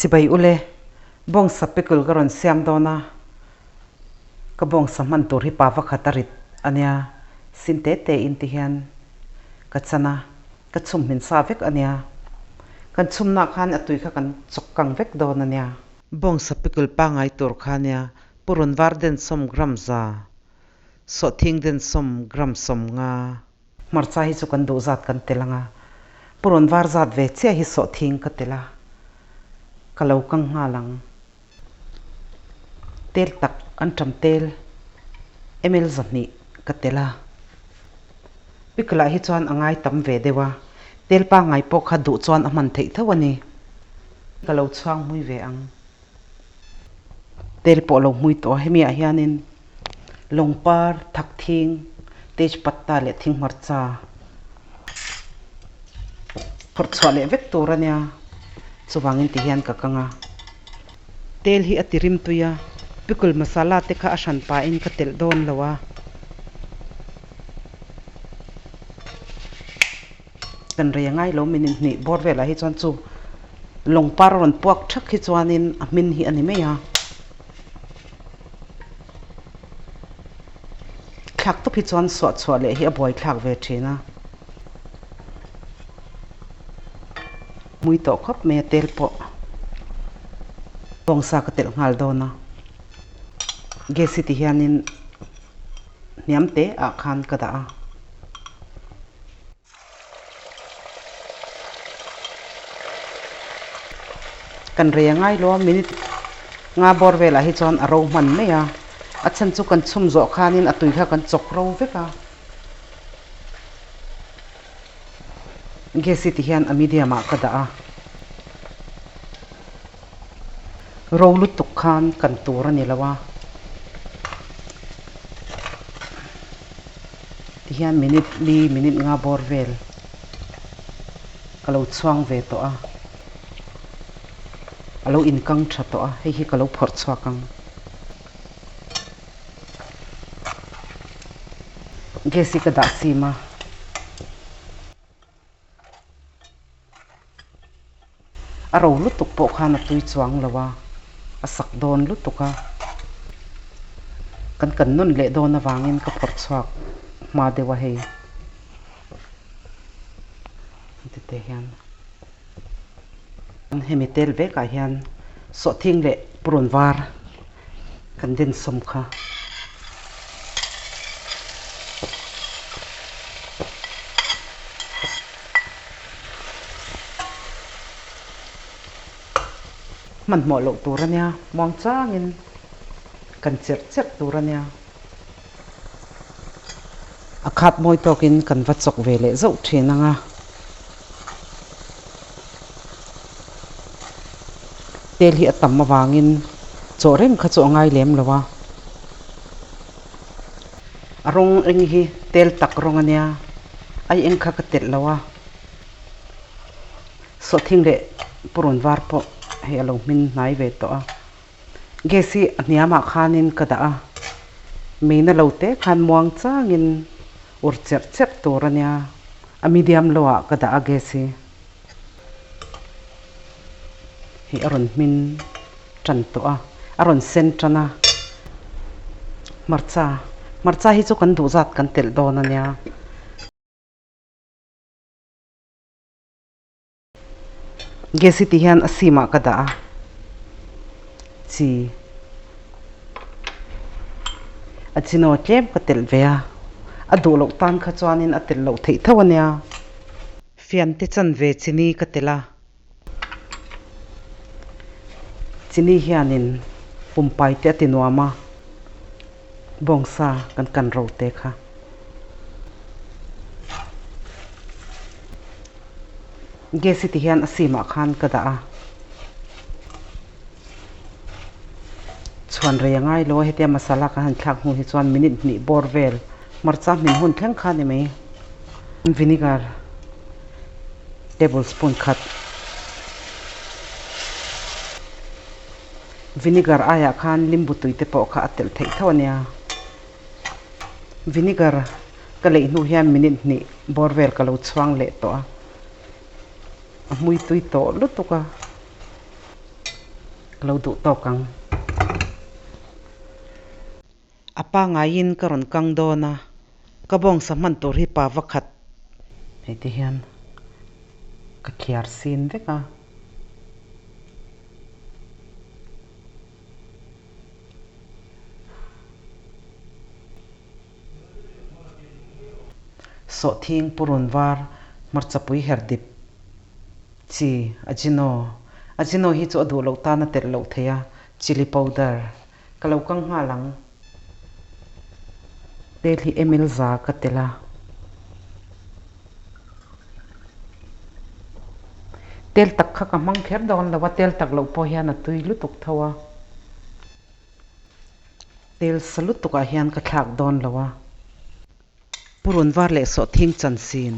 Chibai ule, bawngsa pickle ka rawn siam dawn a, ka bawngsa hman tur hi pa vakhat a rit a nia, sin te te in ti hian ka chan a, ka chhum hmin sa vek a nia, kan chhumna khan a tui kha kan chawk kang vek dawn a nia. Bawngsa pickle pangai tur kha nia, purun var densawm gram za, sawhthing densawm gram 50. Hmarcha hi chu kan duh zat kan tel ang a, purun var zat ve chiah hi sawhthing ka tel a, ka lo kang nghal ang. Tel tak an ṭam tel ml 200 ka tel a, pickle ah hi chuan a ngai tam ve deuh a, tel pangngai pawh kha duh chuan a hman theih tho a ni. Ka lo chhuang hmui ve ang. Tel pawh a lo hmui tawh a, hemi ah hianin lawngpar, thakthing, tejpatta leh thinghmarcha phawrh chhuah leh vek tur a nia, chuvangin ti hian ka kang a. Tel hi a ti rim tui a, pickle masala te kha a hran pahin ka telh dawn lo a. Kan rei a ngai lo minute hnih bawr velah hi chuan chu lawng par a rawn puak thak hi chuanin a hmin hi a ni mai a. Thlak tawp hi chuan suah chhuah leh hi a buai thlak ve thin a. Hmui tawh khawp mai a tel pawh bawngsa ka telh nghal dawn a. Gas hi ti hianin hniam te ah khan ka dah a. Kan rei a ngai lo a, minute nga bawr velah hi chuan a ro hman mai a, a chhan chu kan chhum zawh khanin a tui kha kan chawk ro vek a. Gas hi ti hian a medium ah ka dah a, ro lutuk khan kan tur a ni lo a. Tihian minute li minute nga bawr vel ka lo chhuang ve tawh a, a lo inkang tha tawh a, hei hi ka lo phawrh chhuak ang. Gas hi ka dah sim a. A ro lutuk pawh khan a tui chuang lo a, a sak dawn lutuk a. Kan kan nawn leh dawn avangin ka phawrh chhuak hma deuh a hei. Heti te hian hemi tel vekah hian sawhthing leh purun var kan den sawm kha. Hmanhmawh loh tur a nia, muang changin kan cherh cherh tur a nia. A khat mawi tawkin kan va chawk ve leh zauh thin ang a. Tel hi a tam avangin chaw reng kha chu a ngai lem lo a. A rawng eng hi tel tak rawng a nia, ai eng kha ka telh lo a. Sawhthing leh purun var pawh hei a lo hmin hnai ve tawh a. Gas hi a hniamah khanin ka dah a, meina lo te khan muang changin ur cherh cherh tur a nia, a medium low ah ka dah a gas hi. Hei a rawn hmin tan tawh a, a rawn sen tan a, hmarcha, hmarcha hi chu kan duh zat kan telh dawn a nia. Gas hi ti hian a sim ah ka dah a, chi a chino tlem ka telh ve a, a duh loh tan kha chuanin a telh loh theih tho a nia. Fiante chanve chini ka telh a, chini hianin pumpai te a ti nuam a, bawngsa kan kan ro te kha. Gas hi ti hian a sim ah khan ka dah a, chhuan rei a ngai lo a, hetia masala kan han thlak hnu hi chuan minute hnih bawr vel hmarcha hmin hun thleng kha a ni mai. Vinegar table spoon khat vinegar aiah khan limbu tui te pawh kha a telh theih tho a nia. Vinegar ka leih hnu hian minute hnih bawr vel ka lo chhuang leh tawh a, a hmui tui tawh lutuk a. Ka lo duh tawk ang. A pangaiin ka rawn kang dawn a, ka bawngsa hman tur hi pa va khat. Hei ti hian ka thliar sin vek a. Sawhthing purun var hmarchapui her dip chi ajino. Ajino hi chu a duh loh tan a telh loh theih a, chilli powder ka lo kang nghal ang. Tel hi ml za ka telh a. Tel tak kha ka hmang kher dawn lo a, tel tak loh pawh hian a tui lutuk tho a. Tel sa lutukah hian ka thlak dawn lo a. Purun var leh sawhthing chansin.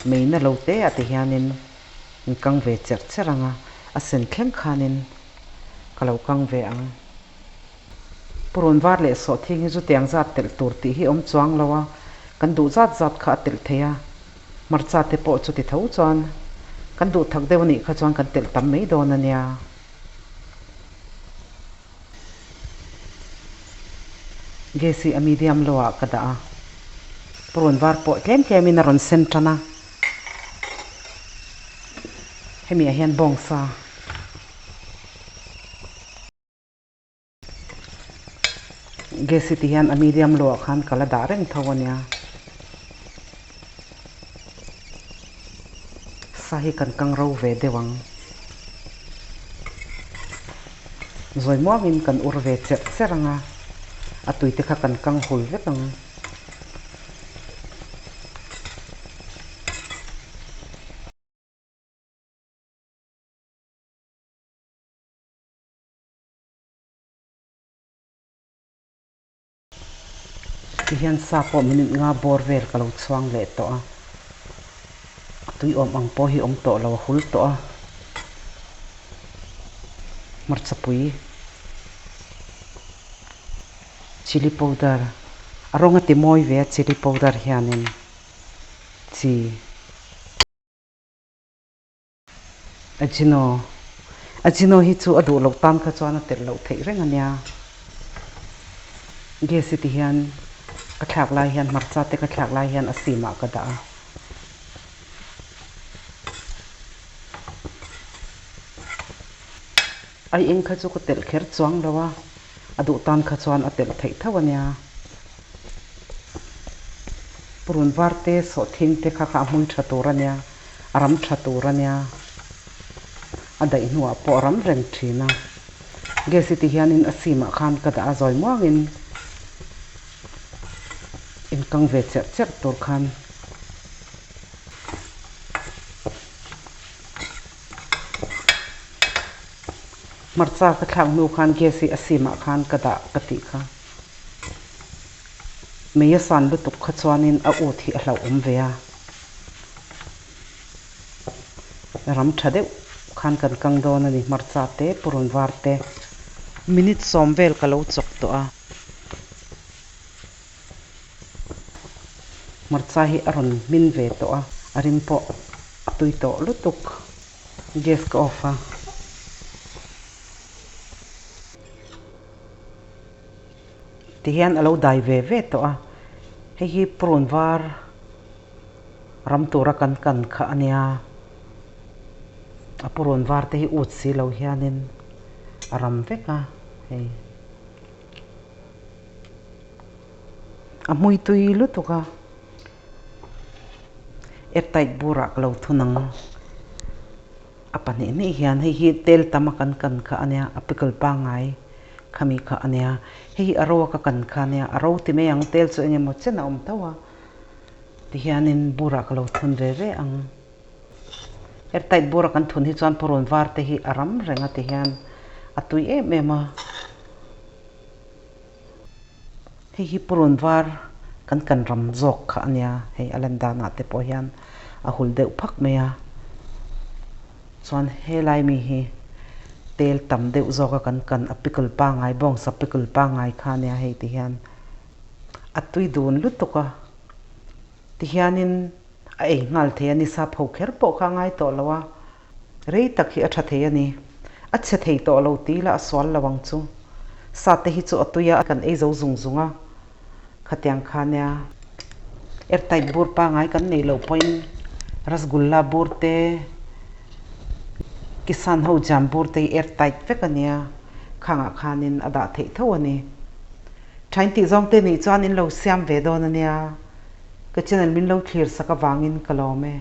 Meina lo te ah te hianin in kang ve cherh cherh ang a, a sen thleng khanin ka lo kang ve ang. Purun var leh sawhthing hi chu tiang zat telh tur tih hi awm chuang lo a, kan duh zat zat kha a telh thei a, hmarcha te pawh chuti tho chuan kan duh thak deuh a nih kha chuan kan telh tam mai dawn a nia. Gas hi a medium low ah ka dah a, purun var pawh tlem tlem in a rawn sen tan a, hemi ah hian bawngsa gas hi ti hian a medium low ah khan ka la dah reng tho a nia, sa hi kan kang ro ve deuh ang. Zawi muangin kan ur ve cherh cherh ang a, a tuite kha kan kang hul vek ang. Tihian sa pawh minute nga bawr vel ka lo chhuang leh tawh a, a tui awm ang pawh hi awm tawh lo a hul tawh a, hmarchapui chilli powder a rawng a ti mawi ve a chilli powder hianin chi. Ajino. Ajino hi chu a duh loh tan kha chuan a telh loh theih reng a nia. Gas hi ti hian ka thlak lai hian hmarcha te ka thlak lai hian a sim ah ka dah a. Ai eng kha chu ka telh kher chuang lo a, a duh tan kha chuan a telh theih tho a nia. Purun var te sawhthing te kha kha a hmui tha tur a nia. A ram tha tur a nia, a daih hnuah pawh a ram reng thin a. Gas hi ti hianin a sim ah khan ka dah a, zawi muangin inkang ve cherh cherh tur khan. Hmarcha ka thlak hnu khan gas hi a sim ah khan ka dah ka tih kha. Mei a san lutuk kha chuanin a ut hi a hlauhawm ve a. Ram tha deuh khan kan kang dawn a ni, hmarcha te, purun var te. Minute sawm vel ka lo chawk tawh a. Hmarcha hi a rawn hmin ve tawh a, a rim pawh a tui tawh lutuk. Gas ka off a. Tihian a lo dai ve ve tawh a, hei hi purun var ram tura kan kan kha a nia, a purun var te hi ut si lo hianin a ram vek a hei a hmui tui lutuk a airtight burah ka lo thun ang. A pahnih hnih hian hei hi tel tam a kan kan kha a nia, a pickle pangngai khami kha a nia. Hei hi a ro a ka kan kha a nia, a ro ti mai ang tel chu eng emaw chen a awm tho a. Tihianin burah ka lo thun ve ve ang. Airtight bura kan thun hi chuan purun var te hi a ram reng a tihian a tui em em a. Hei hi purun var kan kan ram zawk kha a nia, hei a lan danah te pawh hian a hul deuh phak mai a. Chuan helai mi hi tel tam deuh zawk a kan kan a pickle pangngai bawngsa pickle pangngai kha a nia hei ti hian a tui dun lutuk a. Tihianin a ei nghal thei a ni, sap ho kher pawh kha a ngai tawh lo a, rei tak hi a tha thei a ni. A chhe thei tawh lo ti ila a sual lo ang chu. Sa te hi chu a tui a, kan ei zo zung zung a, khatiang kha nia. Airtight bur pangai kan neih loh pawhin rasgulla bur te, kisan ho jam bur te hi airtight vek a nia, khangah khanin a dah theih tho a ni. Thain tih zawng te nih chuan in lo siam ve dawn a nia. Ka channel min lo thlir sak avangin ka lawm e.